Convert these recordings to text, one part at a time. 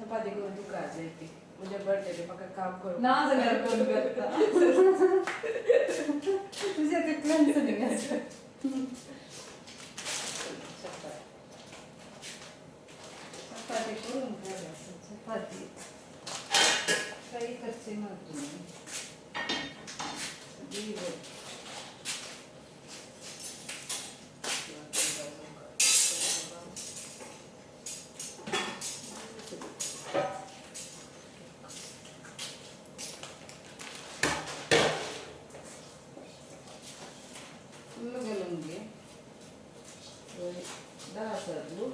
चपाती करून तुका जाय ती म्हणजे बर्थडे म्हाका काम करूं ना जाल्यार कोण करता तुझ्या तितल्यान न्ही. चपाती. चपाती करून काय चपाती काही करचे ना तुम्ही. फुल्ल घालून घे. 10 आसा तूं.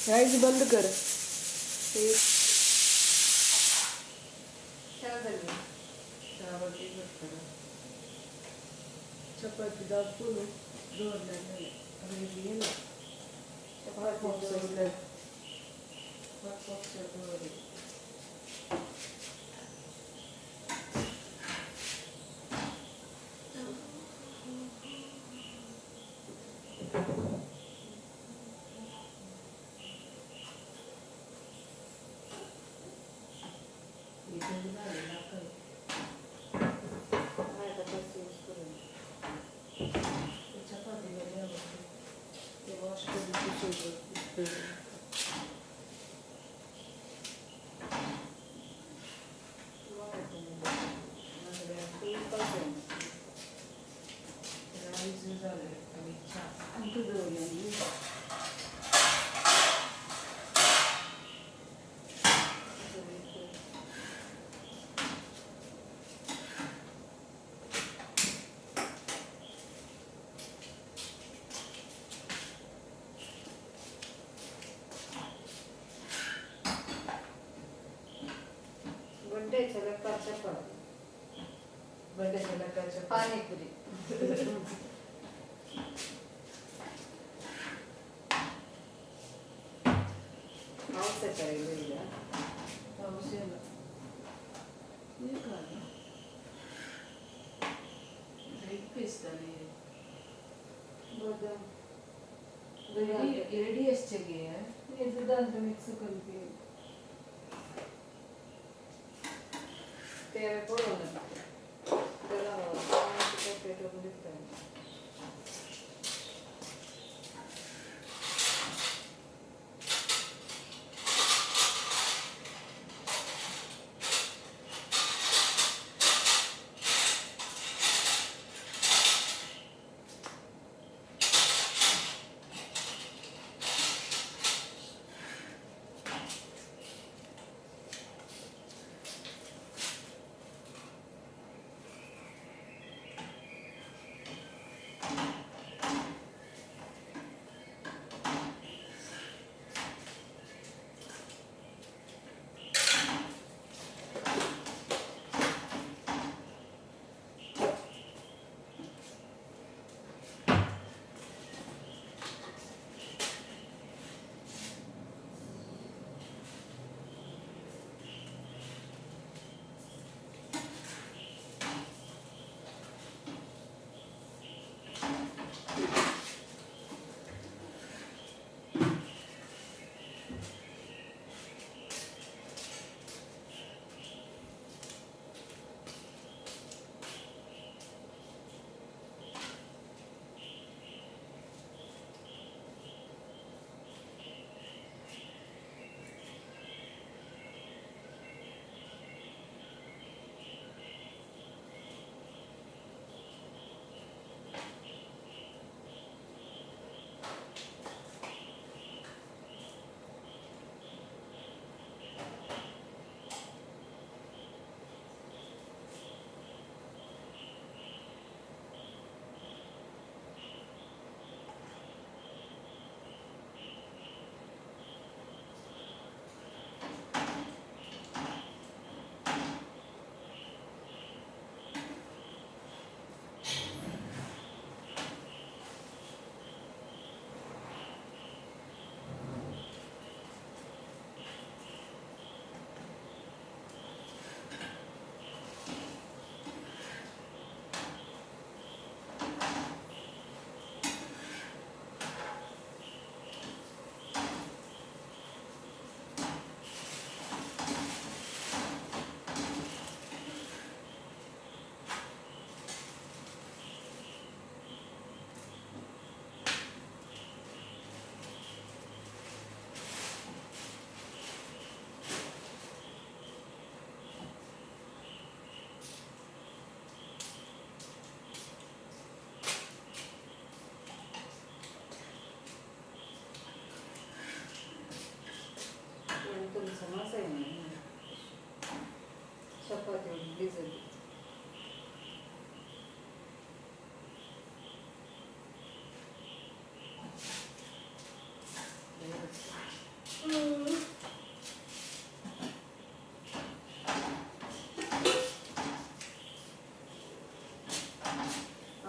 राईस बंद कर. ते चहा झाली. चहा. चपाती दाखवून दवरलेले. चपाती दवरली. बॉक्स दवरले. नाही आता तसं यूज करून. चपाती बरी आवडते. ते वॉश करून तू. राईस झाले आणि चहा. आणि तू दवरलेली. बड्डेच्या लकार चपाती. बर्थडेच्या लग्नाच्या. पाणीपुरी. पाऊस येता येईल. पाऊस येयला. हे काय ब्रेक पिस्ता. बदाम. रेडी रेडी आसचे गे. हे दुधांत मिक्स करून ते पळोवं गरम दिसता.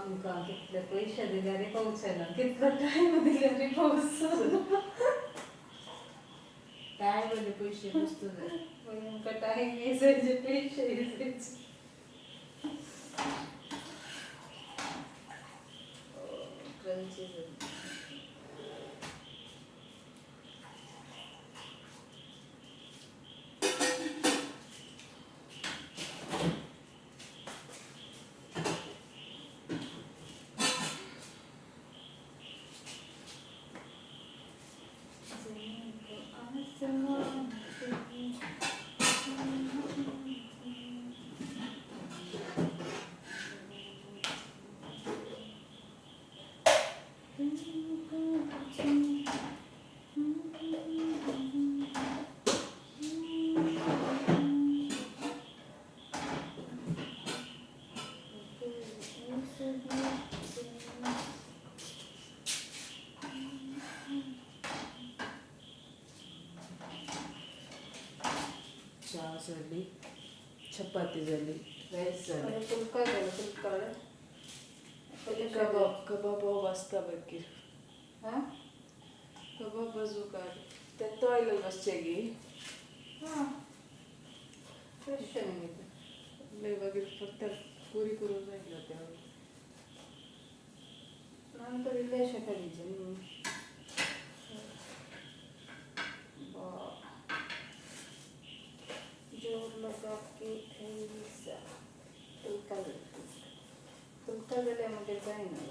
आमकां कितले पयशे दिल्यार पावचे ना, कितलो टायम दिल्यार पावचो ना. टायम आनी पयशे मस्त जाय. मागीर आमकां टायम जायचे, पयशे जायचे. क्रंची जाली. चहा झाली, चपाती झाली, राईस झाले. फुलका झाला, फुलका. कबाब कबाब हो वाजता मागीर. हा. कबाब बाजू काड ते ऑयल बसचे गी. हां, फ्रेश न्ही. मागीर फक्त पुरी करून जायना ते. नंतर इल्लेशे करीचे. जोर लगा के ऐसा फुलका. फुलका जाल्यार मागीर जायना.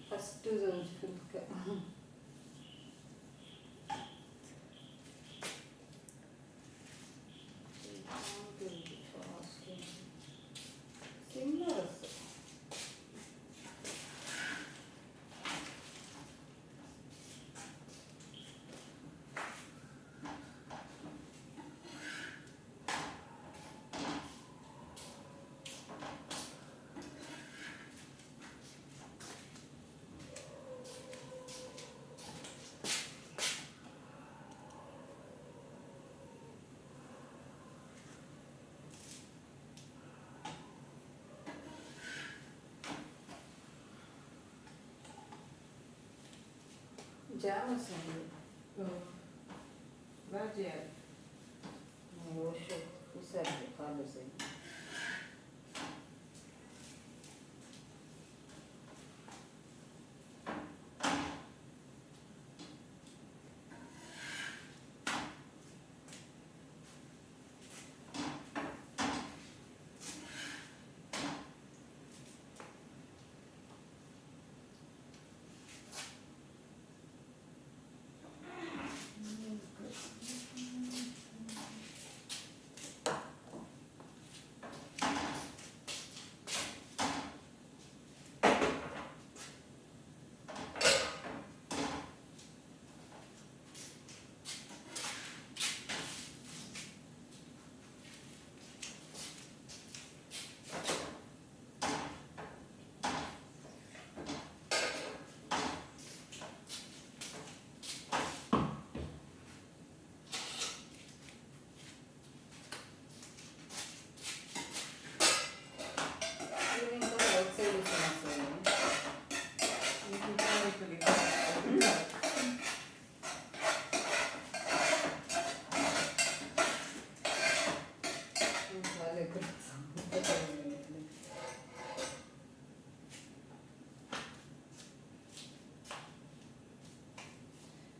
फस्ट जावची फुलका. सिमलर. जाम आसा. भाजी. विसरले कालच.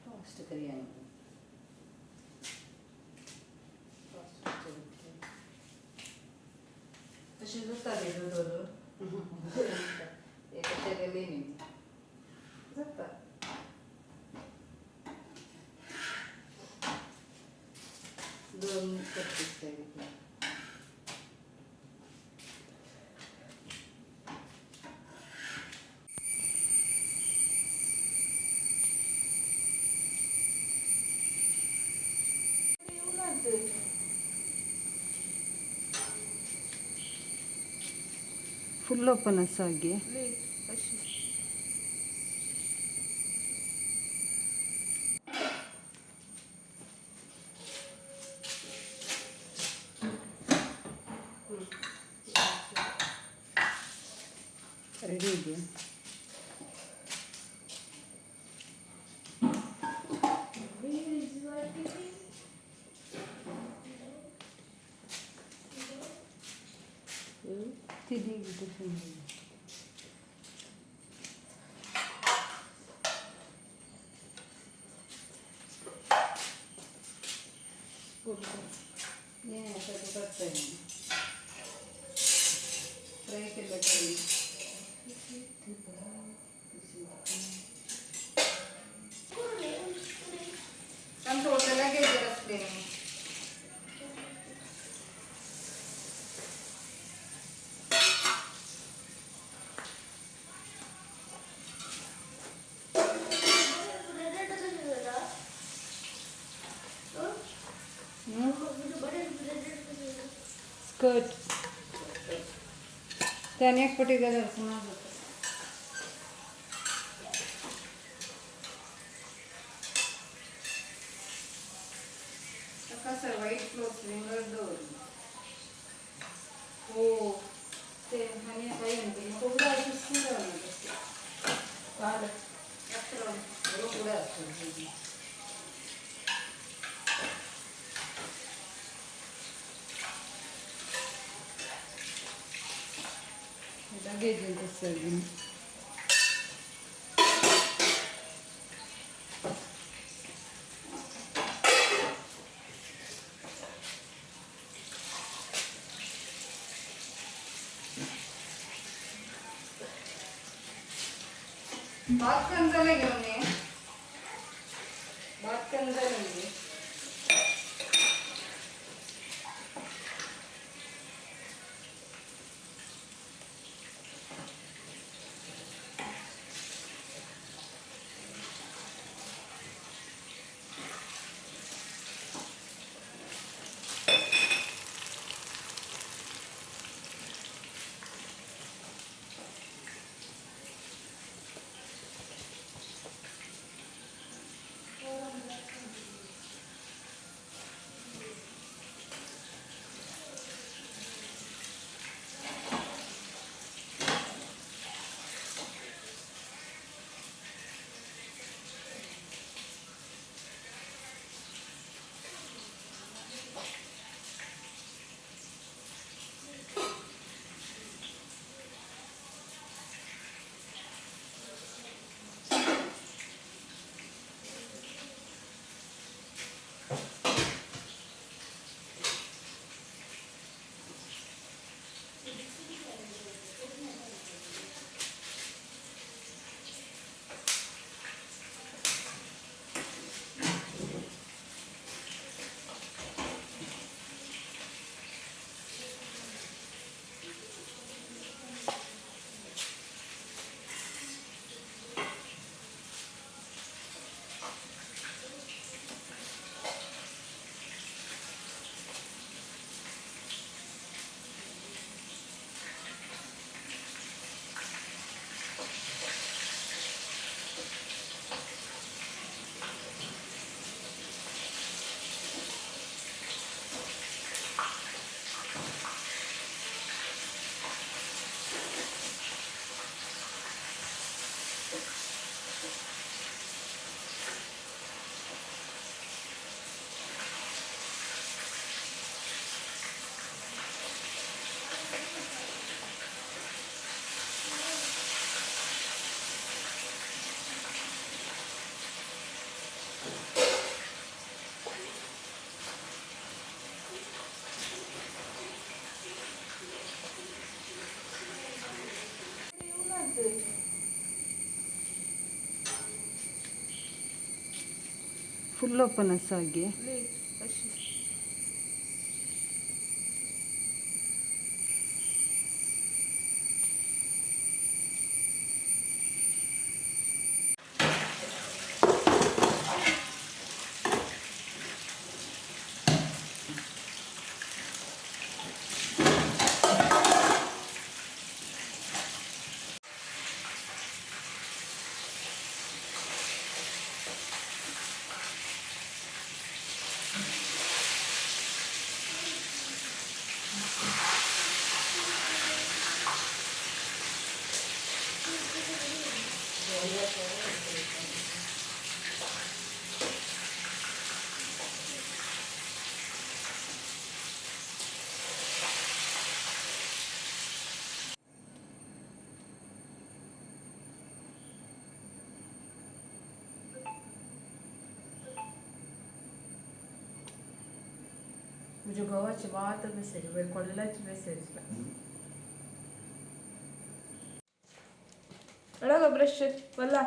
फास्ट करिया. फास्ट. तशें जाता रे दोदोल. एक गेली न्ही जाता. दोन कप दिसता. फुल ओपन आसा गे. अशी. Ready. ती फ्राय केलं तरी. थोडं घ्यायचे असले. स्कर्ट त्याने एक पटी गरज होतं. कसं व्हाईट क्लॉथ रिंगर दवरली. हो ते आनी काही म्हणते कोबडा अशी पुढे असतो. लगेच तसं. भात कंजाला घेऊन ये. भात कंजाला घे. फुल ओपन आसा गे. तुज्या घोवाची मात मेसेज वयर कॉलेजाची मेसेज ना. एडो गो ब्रश वल्ला.